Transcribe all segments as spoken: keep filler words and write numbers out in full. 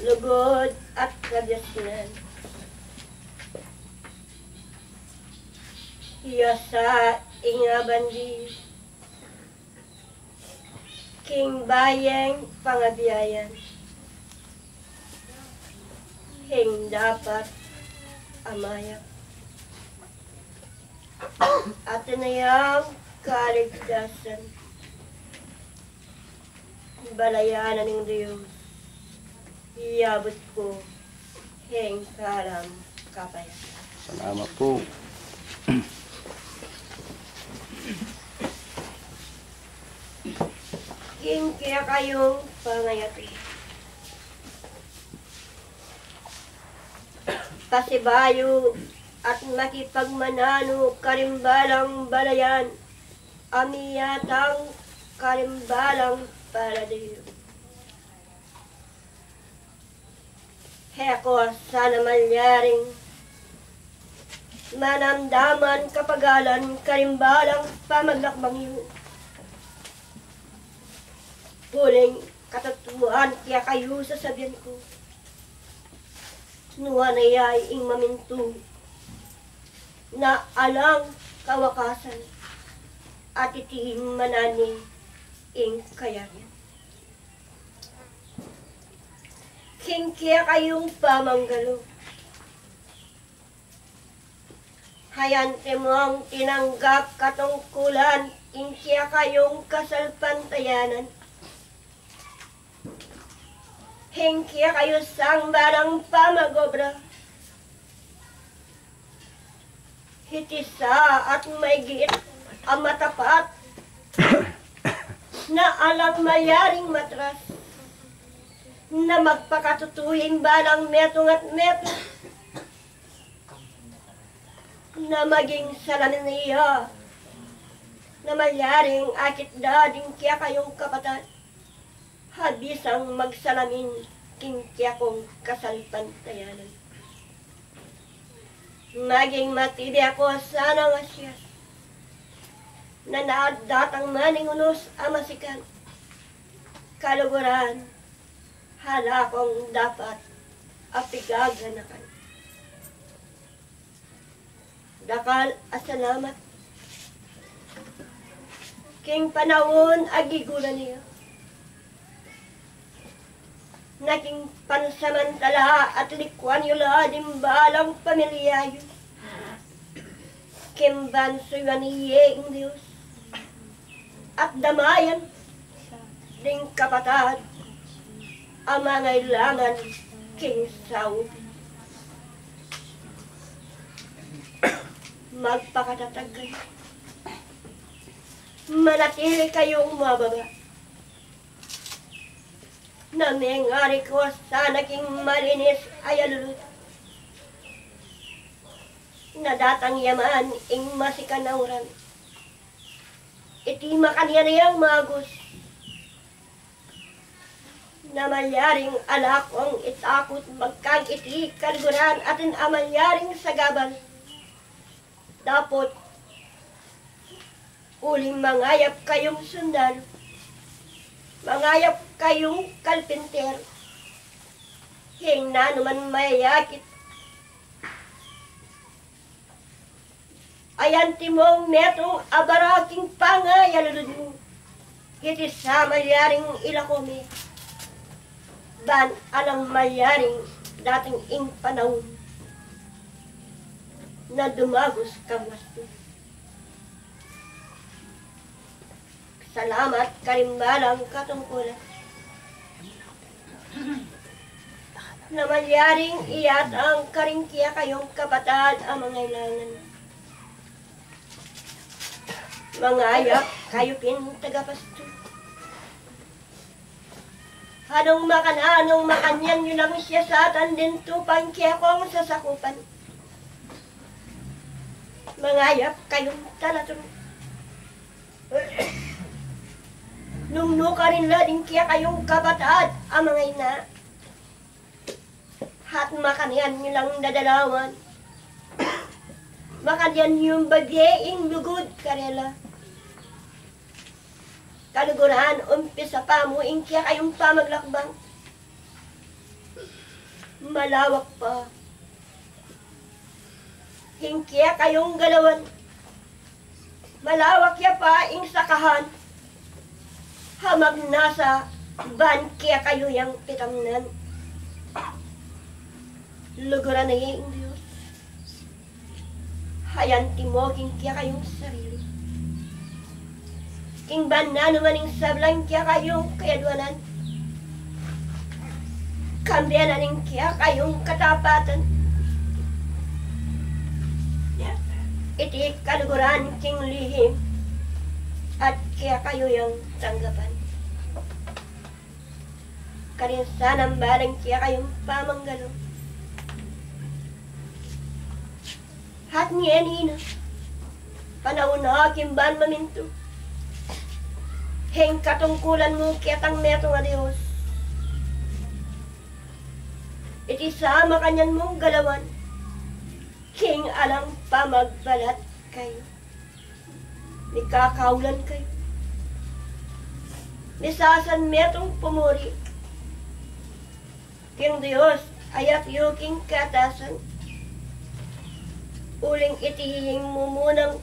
Lugud at kabiasnan. Iya sa ing abandi king bayung pangabiayan, king dapat a mayap at tinayang kaligtasan. Balayan na ning Dios, iyabut ku king kalam kapayap. Salamat po. King kekayung pangayat, pasibayu at makipagmananu karing balang balayan, a miyatang karing balang paladil. He ko sana malyaring manamdaman kapagalan karing balang pamaglakbang yu, uling katutuan kekayu sasabian ku, nuan na ya ing mamintu na alang kawakasan, at iti manane ing kayarian. King kekayung pamanggalu, hayan timong tinanggap katungkulan ing kekayung kasalpantayanan. Ing kekayu sang balang pamagobra, iti sa at maigit a matapat na alang malyaring matras, na magpakatutu ing balang metung at metung, na maging salamin ya, na malyaring akit da ding kekayung kapatad, ha bisang magsalamin king kekong kasalpantayanan. Maging matibe ko sana nga siya, na nadatang man ing unus a masikan, kaluguran, ala kong dapat a pigaganakan. Dakal a salamat king panaun a giguran yu, na king pansamantala at likuan yu la ding balang pamilya yu, king ban suyuan ye ing Dios at damayan ding kapatad a mangailangan king saup. Magpakatatag kayu, manatili kayung mababa, na mengari ko sana king malinis a yalulud, na datang ya man ing masikan a uran, iti makanyan yang magus, na malyaring ala kong itakut magkang iti kaluguran atin a malyaring sagabal. Dapot uling mangayap kayung sundalu, mangayap kayung kalpinter, ing nanu man mayakit, ayan timong metung a bara king pangayalulud mu. Iti sa malyaring ilako mi, ban alang malyaring dating ing panaun na dumagus kabuas tu. Salamat karing balang katungkulan na malyaring iyatang karing kekayung kapatad a mangailangan. Mangayap kayu pin, tagapastu. Anung makananu, makanyan yu lang siya satan ding tupang kekong sasakupan. Mangayap kayung talatun. Nung nukarin la ding kekayung kapatad a mangaina, at makanyan yu lang dadalawan, makanyan yung babie ing lugud karela. Kaluguran, umpisa pa mu ing kekayung pamaglakbang, Malawak pa ing kekayung galawan. Malawak ya pa ing sakahan. Ha magnasa ban kekayu yang pitamnan. Luguran na ya ing Dios. Hayan timo king kekayung sarili. King ban nanu man ing sablang kekayung kayaduanan. Kambian na ning kekayung katapatan. Iti kaluguran king lihim at kekayu yang tanggapan. Karin sana ing balang kekayung pamanggalu. Hat ngeni na, panaun na king ban mamintu. Ing katungkulan mu ketang metung a Dios. Iti sa makanyan mung galawan. King alang pamagbalat kayu. Mikakaulan kayu. Misasan metung pumuri king Dios a yapyu king katasan. Uling iti ing mumunang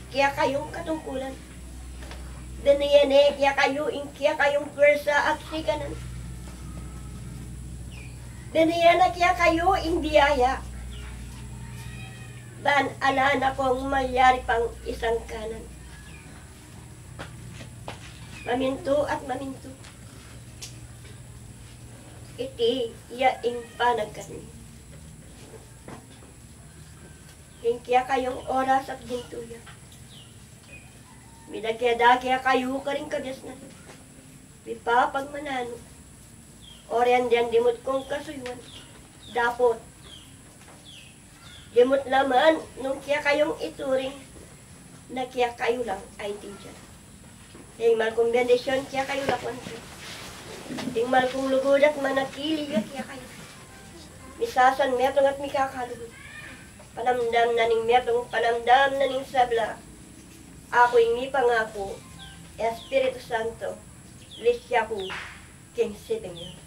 kekayung katungkulan. Binye ne kekayu ing kekayung pwersa at sikanan. Binye ne kekayu ing biyaya. Ban ala na kung malyari pang isang kanan. Mamintu at mamintu. Iti ya ing panagkat mi. Ing kekayung oras at gintu ya. Midake-dake kayu karing kabiasnan. Mipapagmananu. Orian dian dimut kung kasuyuan. Dapot. Dimut la man nung kekayung ituring na kekayu lang a iti dian. Ing mal kung bendisyun kekayu lakuan ku. Ing mal kung lugud at manatili ya kekayu. Misasan metung at mikakalugud. Panamdam na ning metung, panamdam na ning sabla. Aku ing mipangaku, Espiritu Santo, lisya ku king siping yu.